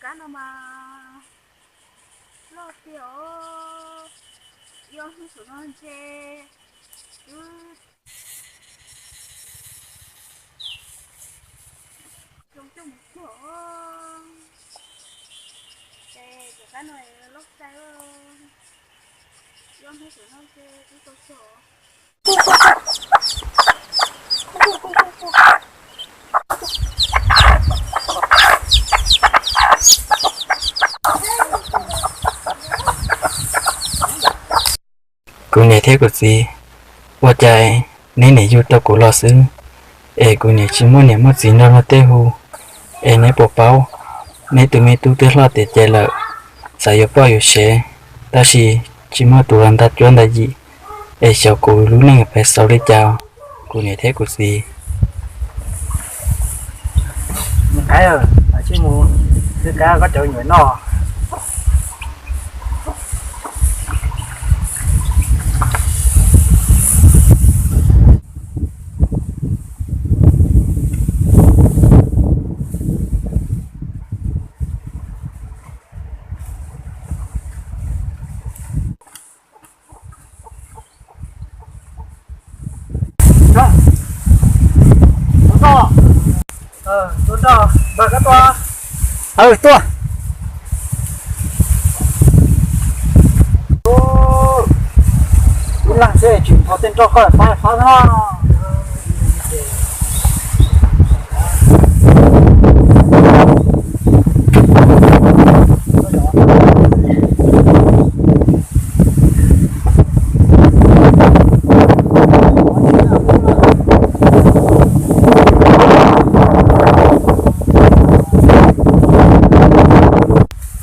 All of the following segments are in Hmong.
Kab no mas loj tiag os, ib ob hnub saum no ntshe twb zoo coj mus cuag os. Ces cov kab no loj cai, ib ob hnub saum no ntshe twb tau cuag. Kuv niam thiab kuv txiv, ua cas neb niaj yug tau kuv los xwb, es kuv niam tsis muaj niam muaj txiv nrog luag tej hu, es neb puas paub, neb tus me tub twb hlob tiav ces lawm, xav yuav poj yuav sev, tab sis tsis muaj tus los nta cuab nta yim, es xyov kuv lub neej pem xaus li cas, kuv niam thiab kuv txiv. Niam Qaib, mus twb kab koj cov nyuam noj. Tuaj, tuaj, npawg koj tuaj. Tuaj. Ib leeg xwb tsis nrho tej nroj koj pab pab no.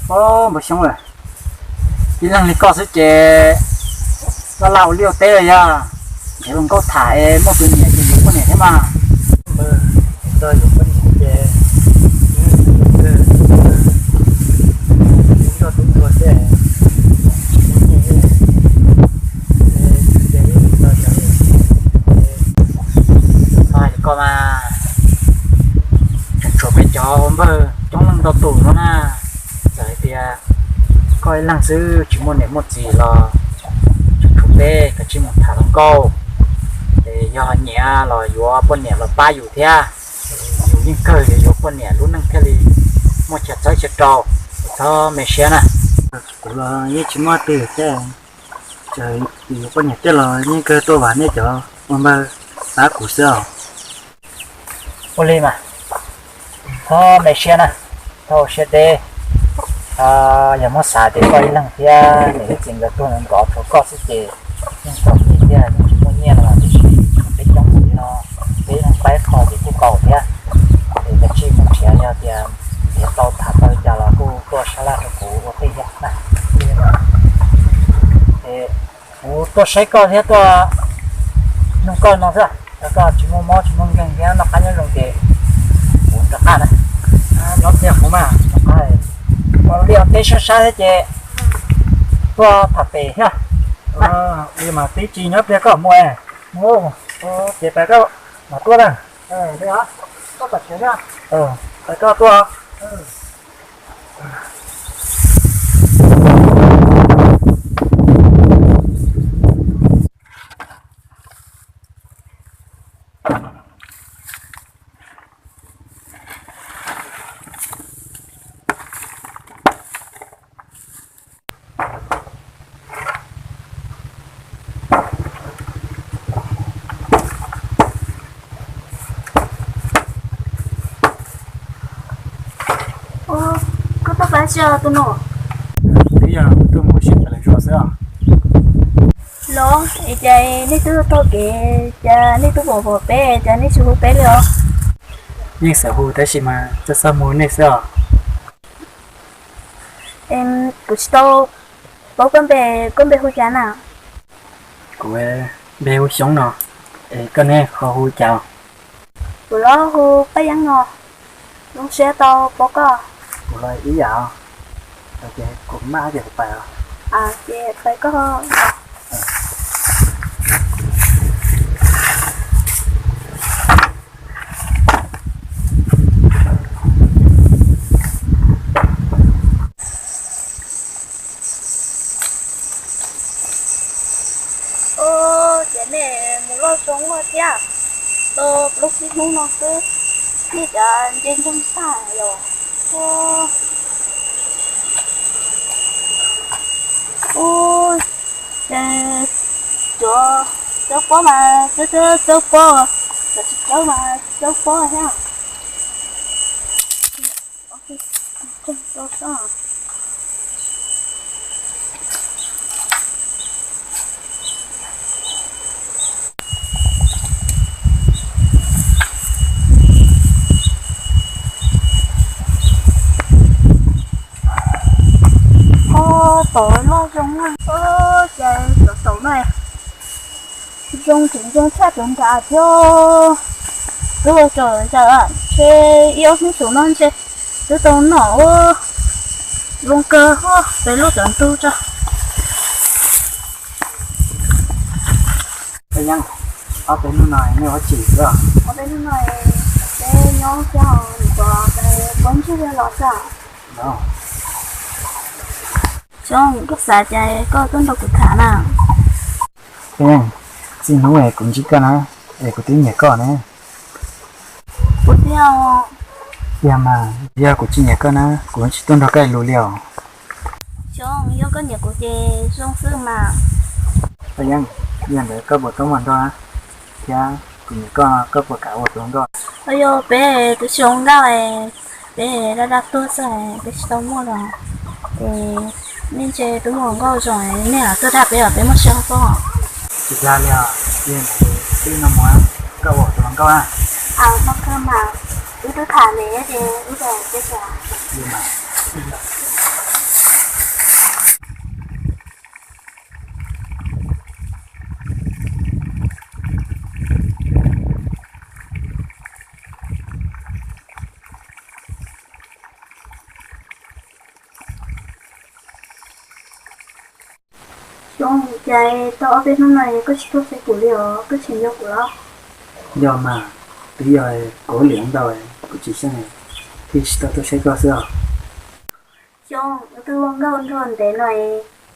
Npawg Xyoob, ib leeg li koj xwb ces laj laj ua liaj ua teb los yog, nrhiav hluas nkauj tham es muaj tus niam ces yuav poj niam thiab mas. Txog yuav poj niam ces tub nrog tub nrog thiab, tsis ntev li txog sawv, txog li koj mas tseem tshuav peb cov npawg coob leej ntau tus no na. Txawm hais tias koj ib leeg xwb tsis muaj niam muaj txiv los tseem tshuav peb, koj cia li mus tham hluas nkauj, es yog nyiam los yuav poj niam los pab yus thiab. Yus yeej kawg yuav yuav poj niam lub neej thiaj li muaj chaw txawb chaw rau. Txhob me siab na. Kuv los yeej tsis muaj twg thiab, txawm yuav poj niam tej los yeej kawg tuaj vam nej cov ua npawg pab kuv xwb os. Ua li mas, txhob me siab na, txhob ua siab deb. Yog muab xav tias koj ib leeg thiab niam thiab txiv nkawd tuag nkawd nkov rau koj xwb ces yeej txom nyem thiab yeej tsis muaj nyiaj no, tiam sis peb coob mus li no, peb yeej pab ib qho ces kuj tau thiab. Es kav tsij mus nrhiav, yog tias nrhiav tau tham tau li cas los kuj tuaj sab laj rau kuv ua tej yam na. Es kuv tuaj saib koj thiab tuaj nug koj no xwb, yog koj tsis muaj mob tsis muaj nkeeg thiab noj qab nyob zoo ces kuv rov qab na. Nyob tiag kuv mas rov qab, ua liaj ua teb sab sab thiab ces tuaj tham pem thiab. Li mas tib tsis nyob tiag koj mus. Ces pais koj mam tuaj na. Pais koj tuaj. Koj tuaj pab tsi os tus nus? Twb yog kuv tuaj mus sib tham lus zuag xwb os. Los es cas nej twb taug kev, cas nej twb pom pom peb, cas nej tsis hu peb li os? Yeej xav hu tab sis mas txaj xaj mus nej xwb os. Kuv tsis tau paub koj npe, koj npe hu cas na? Kuv npe hu Xyoob no, es koj ne ho hu cas? Kuv los hu Paj Yeeb no. Zoo siab tau paub koj. Kuv los ib yam. Ces kuv maj ces kuv pais os. Ces pais koj. Tau plaub tsib hnub no xwb, nej cov nce ntsoog tag los. Ub, ces cov cawb pob mas cawb cawb cawb pob, cov tsis cawb mas tsis cawb pob thiab. Ub, tau loj zoo na. Ub, ces cov taum no zoo tseem zoo tshaj cov nrad thiab. Twb ua tsaus zaws ntshe ib ob hnub saum no ntshe twb tau noj ua zoo kawg, peb lub cov ntug tso. Peb Yeeb, ob peb hnub no nej ua tsi xwb os? Ob peb hnub no peb nyob thiab, nim cov peb pob ntseg los xwb. Xyoob, koj xav cas koj tuaj nrog kuv tham na? Peb Yeeb, txij hnub es kuv ntsib koj na, es kuv twb nyiam koj ne. Puas tiag? Tiag mas, yog kuv tsis nyiam koj na, kuv tsis tuaj nrog koj lus li os. Xyoob, yog koj nyiam kuv ces zoo xwb mas. Peb Yeeb, yog ntawd koj puas tau muaj nrog thiab? Kuv nyiam koj, koj puas kam ua tus hluas nkauj? Yog peb twb tsis ua nkauj, peb daj daj tuag xwb, peb tsis tau muaj los. Es nej ntshe twb muaj hluas nkauj zoo, nej los tuaj dag peb os, peb muaj siab pob. Tsis dag li os, yog ntawd twb no mus, koj ua tus hluas nkauj a. Aws, koj kawg mas, wb twb tham ntev ces wb tau peb cas. Xyoob, cas tau ob peb hnub no koj tsis tuaj saib kuv li os, koj tseem nco kuv los? Yog mas, twb yog kuv ua lwm ntau, kuv tsis xyeej, thiaj tsis tau tuaj saib koj xwb os. Xyoob, wb twb ua nkauj nraug ntev no,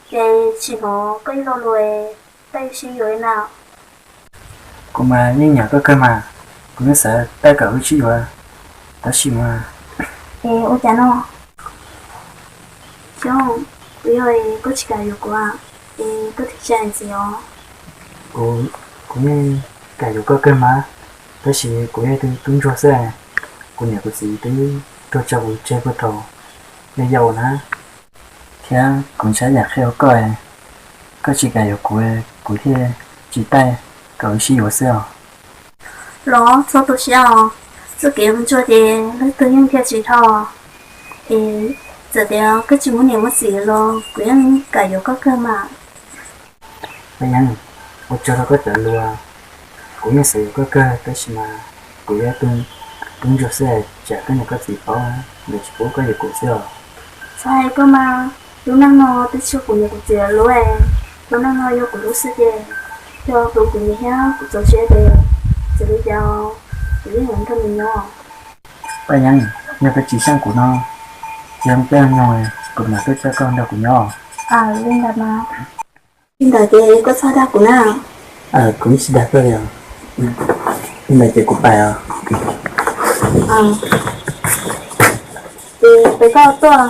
ces tsis hnov koj ib lo lus, koj yuav sib yuav li na? Kuv mas yeej nyiam koj kawg mas, kuv yeej xav tau kom wb sib yuav, tab sis mas. Es ua cas no? Xyoob, twb yog koj tsis kam yuav kuv, es koj thiaj tsis hais ntxiv os. Kuv, kuv yeej kam yuav koj kawg mas, tab sis kuv yog ib tug tub ntsuag xwb, kuv niam kuv txiv twb tuag tso kuv tseg puag thaum yau yau na, thiab kuv ntshai yam qhia rau koj, koj tsis kam yuav kuv, kuv thiaj tsis tau kom wb sib yuav xwb os. Los txhob tu siab os, txoj kev ua ntsuag ces leej twg yeej dhia tsis dhau. Es txawm tias koj tsis muaj niam muaj txiv los kuv yeej kam yuav koj kawg mas. Peb Yeeb, ua tsaug rau koj cov lus, kuv yeej xav yuav koj kawg tab sis mas kuv yog ib tug tub ntsuag xwb, tsam koj niam koj txiv paub lawv tsis pub koj yuav kuv xwb os. Txhob hais koj mas, lub neej no twb tsis yog kuv niam kuv txiv lub, lub neej no yog kuv lub xwb ces, yog tus kuv nyiam thiab kuv txaus siab ces, txawm li cas kuv yeej yuav nrog nws nyob. Peb Yeeb, yog koj tsis xyeej kuv no, ces ib pliag nyoog kuv mam tuaj coj koj nrog kuv nyob. Li ntawd mas, li ntawd ces koj txhob dag kuv na. Kuv yeej tsis dag koj li os. Li ntawd ces kuv pais os. Ces peb koj tuaj.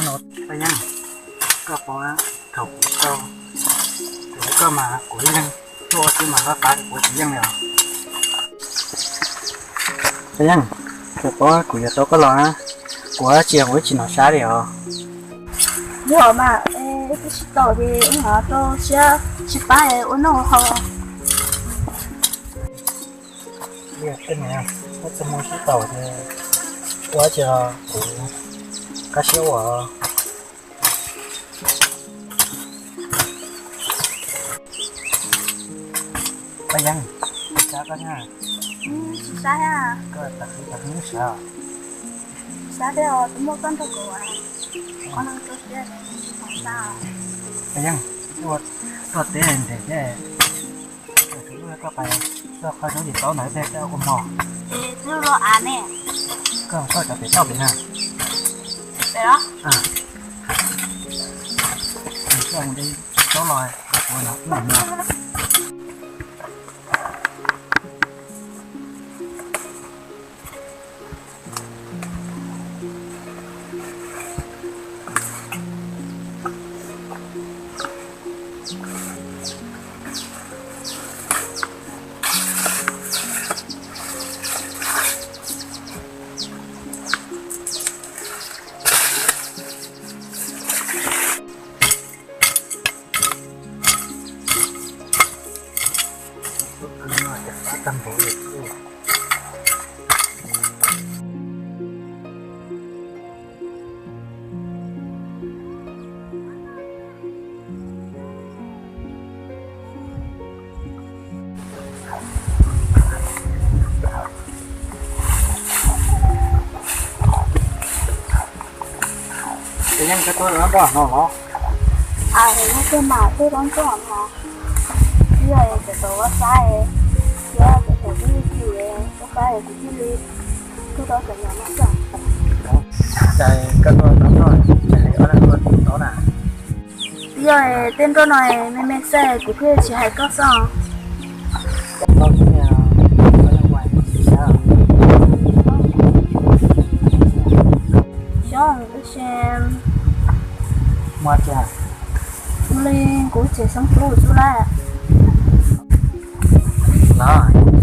Paj Yeeb, koj paub, thaum kuv tau, kuv hais koj mas kuv ib leeg tuaj ua tib mas hlob qab kuv tsis yeej li os. Paj Yeeb, koj paub kuv yuav tau koj los na, kuv tsis, kuv tsis hnov sab li os. Yog mas, wb twb sib tau ces wb hnov rau siab tsis pab ua noj ua haus. Tej niag, wb txoj hmoo sib tau ces ua tsis los kuv kaj siab ua. Paj Yeeb, sab koj thiab. Tsis sab, koj tas qhwv tas qhwv sab. Tsis sab thiab os, twb muaj koj nrog kuv, qhov no rau siab tsis tau sab. Paj Yeeb, tuaj teb ntev thiab. Koj pais txog qhov zoov ces tau ntawd thiaj koj ua mog. Es twb los av ne. Koj, koj cov pem toj pem na. Pem los? Koj mus de tau los ua no. Ces yeej koj tuaj rau nruab nroj no los? Aw, yog koj mas tuaj rau nruab nroj no. Twb yog cov tau ua saib, thiab cov tau twb yog twb saib kuv thiaj li tuaj rau cov no xwb. Ces koj tuaj rau nruab nroj, ces ob leeg tuaj tau na. Twb yog tej nruab no me me xwb kuv thiaj tsis hais koj xwb. Xyov, tab sis li kuv tseem xeeb plub xwb lawm. Los,